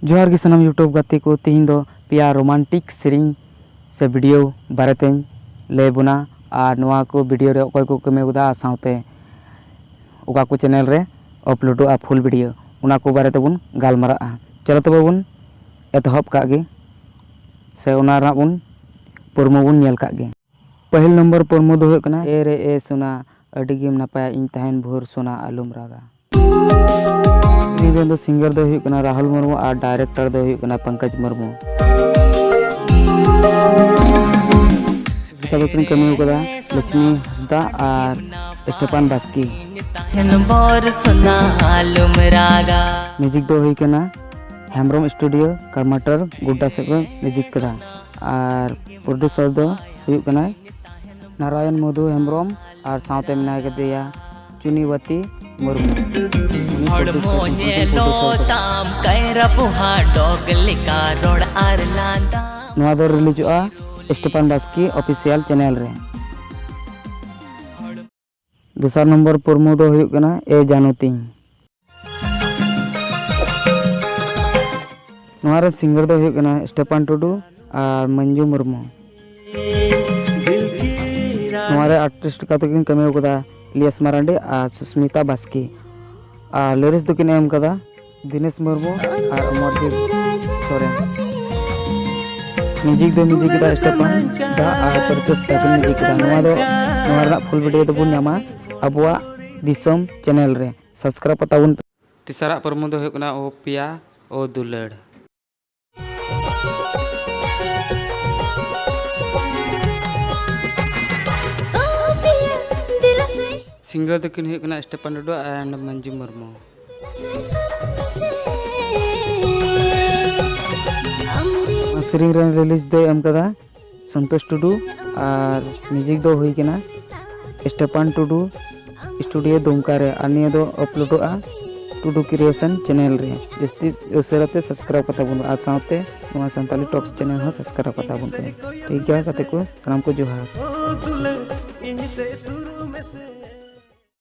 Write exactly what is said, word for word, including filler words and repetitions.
ᱡᱚᱦᱟᱨ ᱜᱮ ᱥᱟᱱᱟᱢ YouTube ᱜᱟᱛᱮ ᱠᱚ, ᱛᱤᱦᱤᱧ ᱫᱚ ᱯᱮᱭᱟ romantic ᱥᱮᱨᱮᱧ ᱥᱮ video ᱵᱟᱨᱮᱛᱮᱧ ᱞᱟᱹᱭ ᱵᱚᱱᱟ, ᱟᱨ ᱱᱚᱣᱟ ᱠᱚ video ᱨᱮ ᱚᱠᱚᱭ ᱠᱚ ᱠᱟᱹᱢᱤ ᱠᱟᱫᱟ ᱟᱨ ᱥᱟᱶᱛᱮ ᱚᱠᱟ ᱠᱚ channel ᱨᱮ uploadᱚᱜᱼᱟ full video, ᱚᱱᱟ ᱠᱚ ᱵᱟᱨᱮ ᱛᱮᱵᱚᱱ ᱜᱟᱞᱢᱟᱨᱟᱜᱼᱟ᱾ ᱪᱚᱞᱚ ᱛᱚᱵᱮ ᱵᱚᱱ ᱮᱛᱚᱦᱚᱵ ᱠᱟᱜ ᱜᱮ, ᱥᱮ ᱚᱱᱟ ᱨᱮᱱᱟᱜ ᱵᱚᱱ promo ᱵᱚᱱ ᱧᱮᱞ ᱠᱟᱜ ᱜᱮ᱾ ᱯᱟᱹᱦᱤᱞ ᱱᱚᱢᱵᱚᱨ promo ᱫᱚ ᱦᱩᱭᱩᱜ ᱠᱟᱱᱟ, ᱮ ᱨᱮ ᱮ ᱥᱳᱱᱟ, ᱟᱹᱰᱤ ᱜᱮᱢ ᱱᱟᱯᱟᱭᱟ, ᱤᱧ ᱛᱟᱦᱮᱱ ᱵᱷᱳᱨ ᱥᱳᱱᱟ ᱟᱞᱚᱢ ᱨᱟᱜᱟ᱾ ᱱᱤᱭᱟᱹ ᱫᱚ singer ᱫᱚ ᱦᱩᱭᱩᱜ ᱠᱟᱱᱟ ᱨᱟᱦᱩᱞ ᱢᱩᱨᱢᱩ ᱟᱨ director ᱫᱚ ᱦᱩᱭᱩᱜ ᱠᱟᱱᱟ ᱯᱚᱝᱠᱚᱡᱽ ᱢᱩᱨᱢᱩ᱾ ᱚᱠᱟ ᱫᱚᱠᱤᱱ ᱠᱟᱹᱢᱤ ᱠᱟᱫᱟ ᱞᱚᱠᱥᱢᱤ ᱦᱟᱸᱥᱫᱟ ᱟᱨ ᱥᱴᱮᱯᱷᱟᱱ ᱵᱟᱥᱠᱮ᱾ ᱛᱟᱦᱮᱱ ᱵᱷᱳᱨ ᱥᱳᱱᱟ ᱟᱞᱚᱢ ᱨᱟᱜᱟ᱾ Music ᱫᱚ ᱦᱩᱭ ᱠᱟᱱᱟ ᱦᱮᱢᱵᱨᱚᱢ studio, ᱠᱟᱨᱢᱟᱴᱟᱨ ᱜᱳᱰᱰᱟ ᱥᱮᱫ ᱠᱚ music ᱠᱟᱫᱟ᱾ ᱟᱨ producer ᱫᱚ ᱦᱩᱭᱩᱜ ᱠᱟᱱᱟᱭ ᱱᱟᱨᱟᱭᱚᱱ ᱢᱚᱫᱷᱩ ᱦᱮᱢᱵᱨᱚᱢ ᱟᱨ ᱥᱟᱶᱛᱮ ᱢᱮᱱᱟᱭ ᱠᱟᱫᱮᱭᱟ ᱪᱩᱱᱤᱵᱟᱛᱤ ᱢᱩᱨᱢᱩ᱾ ᱩᱱᱤ producer ᱦᱚᱲᱢᱚ ᱠᱚ ᱧᱮᱞᱚᱜ producer ᱠᱚ᱾ ᱛᱟᱢ ᱠᱟᱭᱨᱟ ᱯᱚᱦᱟ ᱰᱚᱜᱽ ᱞᱮᱠᱟ ᱨᱚᱲ ᱟᱨ ᱞᱟᱸᱫᱟ᱾ ᱱᱚᱣᱟ ᱫᱚ releaseᱚᱜᱼᱟ ᱥᱴᱮᱯᱷᱟᱱ ᱵᱟᱥᱠᱮ official channel ᱨᱮ᱾ ᱫᱚᱥᱟᱨ ᱱᱚᱢᱵᱚᱨ promo ᱫᱚ ᱦᱩᱭᱩᱜ ᱠᱟᱱᱟ ᱮ ᱡᱟᱱᱩ ᱛᱤᱧ᱾ ᱱᱚᱣᱟ ᱨᱮ singer ᱫᱚ ᱦᱩᱭᱩᱜ ᱠᱟᱱᱟ ᱥᱴᱮᱯᱷᱟᱱ ᱴᱩᱰᱩ ᱟᱨ ᱢᱚᱧᱡᱩ ᱢᱩᱨᱢᱩ᱾ ᱱᱚᱣᱟ ᱨᱮ artist ᱠᱟᱛᱮ ᱠᱤᱱ ᱠᱟᱹᱢᱤ ᱠᱟᱫᱟ ᱤᱞᱤᱭᱟᱥ ᱢᱟᱨᱟᱱᱰᱤ ᱟᱨ ᱥᱩᱥᱢᱤᱛᱟ ᱵᱟᱥᱠᱮ᱾ ᱟᱨ lyrics ᱫᱚᱠᱤᱱ ᱮᱢ ᱠᱟᱫᱟ ᱫᱤᱱᱮᱥ ᱢᱩᱨᱢᱩ ᱟᱨ ᱚᱢᱚᱨᱫᱤᱯ ᱥᱚᱨᱮᱱ᱾ Music ᱫᱚ music ᱠᱮᱫᱟ ᱥᱴᱮᱯᱷᱟᱱ ᱫᱟ ᱟᱨ ᱯᱨᱚᱛᱮᱥ ᱫᱟ ᱠᱤᱱ music ᱠᱮᱫᱟ᱾ ᱱᱚᱣᱟ ᱫᱚ, ᱱᱚᱣᱟ ᱨᱮᱱᱟᱜ full video ᱫᱚᱵᱚᱱ ᱧᱟᱢᱟ ᱟᱵᱚᱣᱟᱜ ᱫᱤᱥᱚᱢ channel ᱨᱮ᱾ Subscribe ᱠᱟᱛᱟ ᱵᱚᱱ ᱯᱮ᱾ ᱛᱮᱥᱟᱨᱟᱜ promo ᱫᱚ ᱦᱩᱭᱩᱜ ᱠᱟᱱᱟ ᱳ ᱯᱤᱭᱟ ᱳ ᱫᱩᱞᱟᱹᱲ᱾ Singer ᱫᱚᱠᱤᱱ ᱦᱩᱭᱩᱜ ᱠᱟᱱᱟ Stephen Tudu and Manju Murmu. ᱱᱚᱣᱟ ᱥᱮᱨᱮᱧ ᱨᱮᱱ lyrics ᱫᱚᱭ ᱮᱢ ᱠᱟᱫᱟ ᱥᱚᱱᱛᱳᱥ ᱴᱩᱰᱩ ᱟᱨ music ᱫᱚ ᱦᱩᱭ ᱠᱟᱱᱟ ᱥᱴᱮᱯᱷᱟᱱ ᱴᱩᱰᱩ studio ᱫᱩᱢᱠᱟ ᱨᱮ᱾ ᱟᱨ ᱱᱤᱭᱟᱹ ᱫᱚ uploadᱚᱜᱼᱟ ᱴᱩᱰᱩ Creation channel ᱨᱮ᱾ ᱡᱟᱹᱥᱛᱤ ᱩᱥᱟᱹᱨᱟ ᱛᱮ subscribe ᱠᱟᱛᱟ ᱵᱚᱱ ᱯᱮ ᱟᱨ ᱥᱟᱶᱛᱮ ᱱᱚᱣᱟ ᱥᱟᱱᱛᱟᱞᱤ Talks channel ᱦᱚᱸ subscribe ᱠᱟᱛᱟ ᱵᱚᱱ ᱯᱮ᱾ ᱴᱷᱤᱠ ᱜᱮᱭᱟ ᱜᱟᱛᱮ ᱠᱚ, ᱥᱟᱱᱟᱢ ᱠᱚ ᱡᱚᱦᱟᱨ᱾ ᱤᱧ ᱥᱮ ᱥᱩᱨ ᱢᱮᱥᱮ᱾